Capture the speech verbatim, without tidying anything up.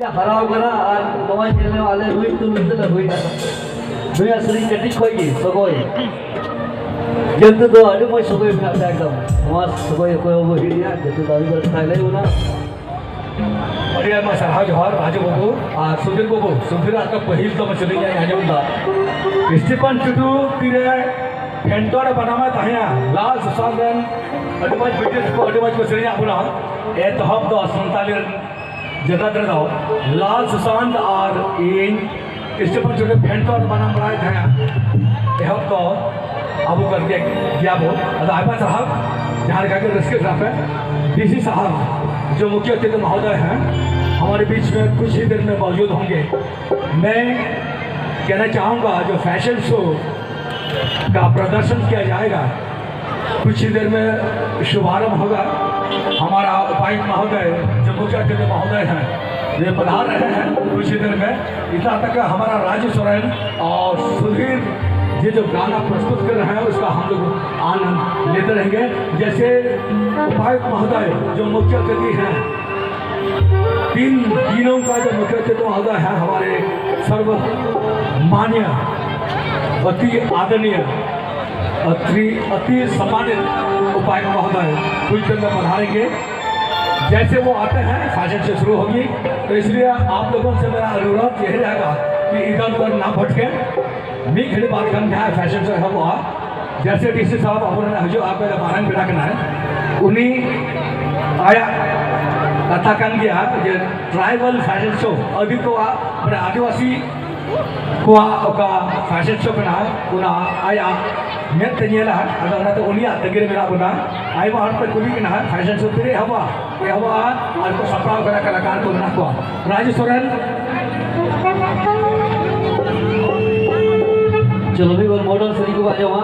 ᱦᱟᱨᱟᱣ ᱠᱟᱱᱟ ᱟᱨ ᱱᱚᱣᱟ ᱧᱮᱞ ᱧᱚᱜ ᱟᱞᱮ ᱱᱩᱭ ᱛᱩᱞᱩᱡ ᱛᱮᱞᱮ ᱦᱩᱭᱱᱟ᱾ ᱱᱩᱭᱟᱜ ᱥᱮᱨᱮᱧ ᱠᱟᱹᱴᱤᱡ ᱠᱷᱚᱡ ᱜᱮ ᱥᱚᱜᱚᱭ᱾ ᱡᱚᱱᱛᱩ ᱫᱚ ᱟᱹᱰᱤ ᱢᱚᱡᱽ ᱥᱚᱜᱚᱭ ᱢᱮᱱᱟᱜ ᱛᱟᱭᱟ ᱮᱠᱫᱚᱢ᱾ ᱱᱚᱣᱟ ᱥᱚᱜᱚᱭ ᱚᱠᱚᱭ ᱦᱚᱸ ᱵᱟᱵᱚ ᱦᱤᱲᱤᱧᱟ, ᱡᱚᱱᱛᱩ ᱫᱚ ᱟᱹᱰᱤ ᱵᱟᱨ ᱠᱟᱛᱷᱟᱭ ᱞᱟᱹᱭ ᱵᱚᱱᱟ᱾ ᱟᱹᱰᱤ ᱟᱭᱢᱟ ᱥᱟᱨᱦᱟᱣ ᱡᱚᱦᱟᱨ ᱨᱟᱡᱩ ᱵᱟᱹᱵᱩ ᱟᱨ ᱥᱩᱫᱷᱤᱨ ᱵᱟᱹᱵᱩ᱾ ᱥᱩᱫᱷᱤᱨᱟᱜ ᱫᱚ ᱯᱟᱹᱦᱤᱞ ᱫᱚ ᱥᱮᱨᱮᱧ ᱤᱧ ᱟᱸᱡᱚᱢ ᱮᱫᱟ᱾ ᱥᱴᱤᱯᱷᱟᱱ ᱴᱩᱰᱩ ᱛᱤᱨᱮ ᱯᱷᱮᱱᱴᱚᱲ ᱵᱟᱱᱟᱢᱮ ᱛᱟᱦᱮᱸᱭᱟ, ᱞᱟᱞ ᱥᱩᱥᱟᱱᱛ ᱨᱮᱱ ᱟᱹᱰᱤ ᱢᱚᱡᱽ ᱵᱤᱴᱮᱥ ᱠᱚ ᱟᱹᱰᱤ ᱢᱚᱡᱽ ᱠᱚ ᱥᱮᱨᱮᱧᱟᱜ ᱵᱚᱱᱟ᱾ ᱮᱛᱚᱦᱚᱵ ᱫᱚ ᱥᱟᱱᱛᱟᱞᱤ ᱨᱮᱱ ᱡᱟᱭᱜᱟ ᱨᱮᱫᱚ ᱞᱟᱞ ᱥᱩᱥᱟᱱᱛ ᱟᱨ ᱤᱧ ᱥᱴᱤᱯᱷᱟᱱ ᱴᱩᱰᱩ ᱯᱷᱮᱱᱴᱚᱲ ᱵᱟᱱᱟᱢ ᱵᱟᱲᱟᱭ ᱛᱟᱦᱮᱸᱫ᱾ ᱮᱦᱚᱵ ᱫᱚ ᱟᱵᱚ ᱠᱟᱱ ᱜᱮ ᱜᱮᱭᱟ ᱵᱚ᱾ ᱟᱫᱚ ᱟᱭᱢᱟ ᱥᱟᱨᱦᱟᱣ, ᱡᱟᱦᱟᱸ ᱞᱮᱠᱟ ᱜᱮ ᱨᱟᱹᱥᱠᱟᱹ ᱠᱟᱱᱟ ᱯᱮ᱾ ᱰᱤ ᱥᱤ ᱥᱟᱦᱟᱵ, ᱡᱚ ᱢᱩᱠᱷᱭᱟ ᱚᱛᱤᱛᱷᱤ ᱢᱚᱦᱳᱫᱚᱭ ᱦᱮᱸ, ᱦᱟᱢᱟᱨᱮ ᱵᱤᱪ ᱢᱮ ᱠᱩᱪ ᱦᱤ ᱫᱮᱨ ᱢᱮ ᱢᱚᱣᱡᱩᱫ ᱦᱚᱸᱜᱮ᱾ ᱢᱮ ᱠᱮᱦᱱᱟ ᱪᱟᱦᱩᱸᱜᱟ ᱡᱚ ᱯᱷᱮᱥᱚᱱ ᱥᱳ ᱠᱟ ᱯᱨᱚᱫᱚᱨᱥᱚᱱ ᱠᱤᱭᱟ ᱡᱟᱭᱮᱜᱟ, ᱠᱩᱪ ᱦᱤ ᱫᱮᱨ ᱢᱮ ᱥᱩᱵᱷᱟᱨᱚᱢᱵᱷ ᱦᱳᱜᱟ᱾ ᱦᱟᱢᱟᱨᱟ ᱩᱯᱟᱭᱩᱠᱛ ᱢᱚᱦᱳᱫᱚᱭ ᱡᱚ ᱢᱩᱠᱷᱭᱟ ᱚᱛᱤᱛᱷᱤ ᱢᱚᱦᱳᱫᱚᱭ ᱦᱮᱸ, ᱭᱮ ᱯᱟᱫᱷᱟᱨ ᱨᱮᱦᱮ ᱦᱮᱸ ᱠᱩᱪ ᱦᱤ ᱫᱮᱨ ᱢᱮ᱾ ᱤᱛᱱᱟ ᱛᱟᱠ ᱦᱟᱢᱟᱨᱟ ᱨᱟᱡᱩ ᱥᱚᱨᱮᱱ ᱚᱨ ᱥᱩᱫᱷᱤᱨ ᱡᱮ ᱡᱚ ᱜᱟᱱᱟ ᱯᱨᱚᱥᱛᱩᱛ ᱠᱟᱨ ᱨᱮᱦᱮ ᱦᱮᱸ, ᱩᱥᱠᱟ ᱦᱟᱢ ᱞᱳᱜ ᱟᱱᱚᱱᱫ ᱞᱮᱛᱮ ᱨᱮᱦᱮᱸᱜᱮ᱾ ᱡᱮᱥᱮ ᱩᱯᱟᱭᱩᱠᱛ ᱢᱚᱦᱳᱫᱚᱭ ᱡᱚ ᱢᱩᱠᱷᱭᱟ ᱚᱛᱤᱛᱷᱤ ᱦᱮᱸ, ᱛᱤᱱ ᱫᱤᱱᱚ ᱠᱟ ᱡᱚ ᱢᱩᱠᱷᱭᱟ ᱚᱛᱤᱛᱷᱤ ᱢᱚᱦᱳᱫᱚᱭ ᱦᱮᱸ, ᱦᱟᱢᱟᱨᱮ ᱥᱚᱨᱵᱚ ᱢᱟᱱᱭᱚ ᱚᱛᱤ ᱟᱫᱚᱨᱱᱤᱭᱚ ᱚᱛᱤ ᱥᱚᱢᱢᱟᱱᱤᱛ ᱩᱯᱟᱭᱩᱠᱛ ᱢᱚᱦᱳᱫᱚᱭ ᱠᱩᱪ ᱫᱮᱨ ᱢᱮ ᱯᱟᱫᱷᱟᱨ ᱨᱮᱦᱮᱸᱜᱮ᱾ ᱡᱮᱥᱮ ᱣᱳ ᱟᱛᱮ ᱦᱮᱸ ᱯᱷᱮᱥᱚᱱ ᱥᱳ ᱥᱩᱨᱩ ᱦᱳᱜᱤ, ᱛᱚ ᱤᱥᱞᱤᱭᱮ ᱟᱯ ᱞᱳᱜᱚᱱ ᱥᱮ ᱢᱮᱨᱟ ᱚᱱᱩᱨᱳᱫᱷ ᱭᱮᱦᱤ ᱨᱮᱦᱮᱜᱟ ᱠᱤ ᱤᱫᱷᱟᱨ ᱩᱫᱷᱟᱨ ᱱᱟ ᱵᱷᱚᱴᱠᱮ᱾ ᱢᱤᱫ ᱜᱷᱟᱹᱲᱤᱡ ᱵᱟᱫ ᱠᱷᱟᱱ ᱜᱮ ᱦᱟᱸᱜ ᱯᱷᱮᱥᱚᱱ ᱥᱳ ᱮᱦᱚᱵᱚᱜᱼᱟ᱾ ᱡᱮᱥᱮ ᱰᱤ ᱥᱤ ᱥᱟᱦᱟᱵ ᱟᱵᱚᱨᱮᱱ ᱦᱤᱡᱩᱜ ᱟᱠᱚ ᱢᱟᱨᱟᱝ ᱯᱮᱲᱟ ᱠᱟᱱᱟᱭ, ᱩᱱᱤ ᱟᱭᱟᱜ ᱠᱟᱛᱷᱟ ᱠᱟᱱ ᱜᱮᱭᱟ ᱡᱮ ᱴᱨᱟᱭᱵᱟᱞ ᱯᱷᱮᱥᱚᱱ ᱥᱳ ᱟᱹᱫᱤ ᱠᱚᱣᱟᱜ ᱢᱟᱱᱮ ᱟᱹᱫᱤᱵᱟᱹᱥᱤ ᱠᱚᱣᱟᱜ ᱚᱠᱟ ᱯᱷᱮᱥᱚᱱ ᱥᱳ ᱠᱟᱱᱟ, ᱚᱱᱟ ᱟᱭᱟᱜ ᱢᱮᱫ ᱛᱮ ᱧᱮᱞᱟ᱾ ᱟᱫᱚ ᱚᱱᱟᱛᱮ ᱩᱱᱤᱭᱟᱜ ᱛᱟᱹᱜᱤ ᱨᱮ ᱢᱮᱱᱟᱜ ᱵᱚᱱᱟ᱾ ᱟᱭᱢᱟ ᱦᱚᱲ ᱠᱚ ᱠᱩᱞᱤ ᱠᱟᱱᱟ ᱯᱷᱮᱥᱚᱱ ᱥᱳ ᱛᱤᱨᱮ ᱮᱦᱚᱵᱚᱜᱼᱟ? ᱮᱦᱚᱵᱚᱜᱼᱟ ᱟᱨ ᱠᱚ ᱥᱟᱯᱲᱟᱣ ᱠᱟᱱᱟ ᱠᱟᱞᱟᱠᱟᱨ ᱠᱚ ᱢᱮᱱᱟᱜ ᱠᱚᱣᱟ᱾ ᱨᱟᱡᱩ ᱥᱚᱨᱮᱱ᱾ ᱪᱚᱞᱚ ᱢᱤᱫ ᱵᱟᱨ ᱢᱚᱰᱟᱨᱱ ᱥᱮᱨᱮᱧ ᱠᱚ ᱟᱸᱡᱚᱢᱟ᱾